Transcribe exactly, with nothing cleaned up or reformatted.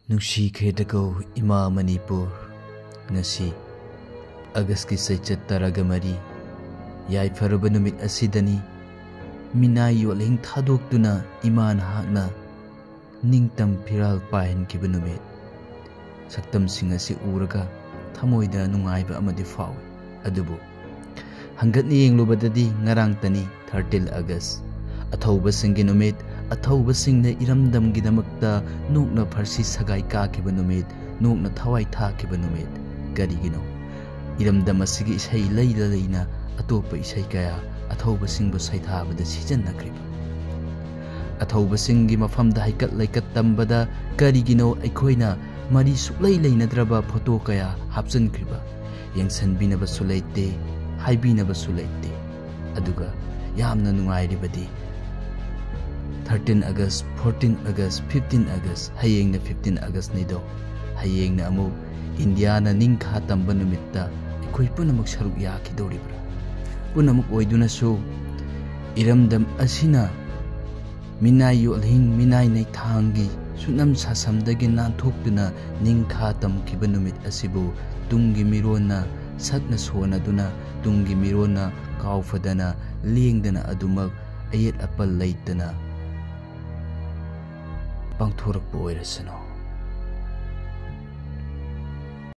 ꯅꯨꯡꯁꯤꯈ꯭ꯔꯦꯗꯀꯣ ꯏꯃꯥ ꯃꯅꯤꯄꯨꯔ꯫ ꯉꯁꯤ ꯑꯥꯒꯁꯀꯤ ꯆꯩꯆꯠ ꯇꯔꯥꯒ ꯃꯔꯤ, ꯌꯥꯏꯐꯔꯕ ꯅꯨꯃꯤꯠ ꯑꯁꯤꯗꯅꯤ ꯃꯤꯅꯥꯏ ꯌꯣꯠꯂꯤꯡ ꯊꯥꯗꯣꯛꯇꯨꯅ ꯏꯃꯥ ꯅꯍꯥꯛꯅ ꯅꯤꯡꯇꯝ ꯐꯤꯔꯥꯜ ꯄꯥꯏꯍꯟꯈꯤꯕ ꯅꯨꯃꯤꯠ꯫ ꯁꯛꯇꯝꯁꯤꯡ ꯑꯁꯤ ꯎꯔꯒ ꯊꯃꯣꯏꯗ ꯅꯨꯡꯉꯥꯏꯕ ꯑꯃꯗꯤ ꯐꯥꯎꯏ, ꯑꯗꯨꯕꯨ ꯍꯟꯒꯠꯅ ꯌꯦꯡꯂꯨꯕꯗꯗꯤ ꯉꯔꯥꯡꯇꯅꯤ ꯊꯥꯔꯇꯤꯟ ꯑꯥꯒꯁ, ꯑꯊꯧꯕꯁꯤꯡꯒꯤ ꯅꯨꯃꯤꯠ꯫ ꯑꯊꯧꯕꯁꯤꯡꯅ ꯏꯔꯝꯗꯝꯒꯤꯗꯃꯛꯇ ꯅꯣꯛꯅ ꯐꯥꯔꯁꯤ ꯁꯒꯥꯏ ꯀꯥꯈꯤꯕ ꯅꯨꯃꯤꯠ, ꯅꯣꯛꯅ ꯊꯋꯥꯏ ꯊꯥꯈꯤꯕ ꯅꯨꯃꯤꯠ꯫ ꯀꯔꯤꯒꯤꯅꯣ ꯏꯔꯝꯗꯝ ꯑꯁꯤꯒꯤ ꯏꯁꯩ ꯂꯩꯗ ꯂꯩꯅ ꯑꯇꯣꯞꯄ ꯏꯁꯩ ꯀꯌꯥ ꯑꯊꯧꯕꯁꯤꯡꯕꯨ ꯁꯩꯊꯥꯕꯗ ꯁꯤꯖꯤꯟꯅꯈ꯭ꯔꯤꯕ? ꯑꯊꯧꯕꯁꯤꯡꯒꯤ ꯃꯐꯝꯗ ꯍꯩꯀꯠ ꯂꯩꯀꯠ ꯇꯝꯕꯗ ꯀꯔꯤꯒꯤꯅꯣ ꯑꯩꯈꯣꯏꯅ ꯃꯔꯤ ꯁꯨꯛꯂꯩ ꯂꯩꯅꯗ꯭ꯔꯕ ꯐꯣꯇꯣ ꯀꯌꯥ ꯍꯥꯞꯆꯤꯟꯈ꯭ꯔꯤꯕ? ꯌꯦꯡꯁꯤꯟꯕꯤꯅꯕꯁꯨ ꯂꯩꯇꯦ, ꯍꯥꯏꯕꯤꯅꯕꯁꯨ ꯂꯩꯇꯦ꯫ ꯑꯗꯨꯒ ꯌꯥꯝꯅ ꯅꯨꯡꯉꯥꯏꯔꯤꯕꯗꯤ ꯊꯥꯔꯇꯤꯟ ꯑꯥꯒꯁ, ꯐꯣꯔꯇꯤꯟ ꯑꯥꯒꯁ, ꯐꯤꯐꯇꯤꯟ ꯑꯥꯒꯁ, ꯍꯌꯦꯡꯅ ꯐꯤꯐꯇꯤꯟ ꯑꯥꯒꯁꯅꯤꯗꯣ꯫ ꯍꯌꯦꯡꯅ ꯑꯃꯨꯛ ꯏꯟꯗꯤꯌꯥꯅ ꯅꯤꯡꯈꯥ ꯇꯝꯕ ꯅꯨꯃꯤꯠꯇ ꯑꯩꯈꯣꯏ ꯄꯨꯝꯅꯃꯛ ꯁꯔꯨꯛ ꯌꯥꯈꯤꯗꯧꯔꯤꯕ꯭ꯔꯥ? ꯄꯨꯝꯅꯃꯛ ꯑꯣꯏꯗꯨꯅꯁꯨ ꯏꯔꯝꯗꯝ ꯑꯁꯤꯅ ꯃꯤꯅꯥꯏ ꯌꯣꯠꯂꯤꯡ, ꯃꯤꯅꯥꯏ ꯅꯩꯊꯥꯡꯒꯤ ꯁꯨꯞꯅꯝ ꯁꯥꯁꯝꯗꯒꯤ ꯅꯥꯟꯊꯣꯛꯇꯨꯅ ꯅꯤꯡꯈꯥ ꯇꯝꯈꯤꯕ ꯅꯨꯃꯤꯠ ꯑꯁꯤꯕꯨ ꯇꯨꯡꯒꯤ ꯃꯤꯔꯣꯟꯅ ꯁꯛꯅ ꯁꯣꯟꯅꯗꯨꯅ, ꯇꯨꯡꯒꯤ ꯃꯤꯔꯣꯟꯅ ꯀꯥꯎꯐꯗꯅ, ꯂꯦꯡꯗꯅ ꯑꯗꯨꯃꯛ ꯑꯌꯦꯠ ꯑꯄꯟ ꯂꯩꯇꯅ ꯄꯥꯡꯊꯣꯔꯛꯄ ꯑꯣꯏꯔꯁꯅꯨ꯫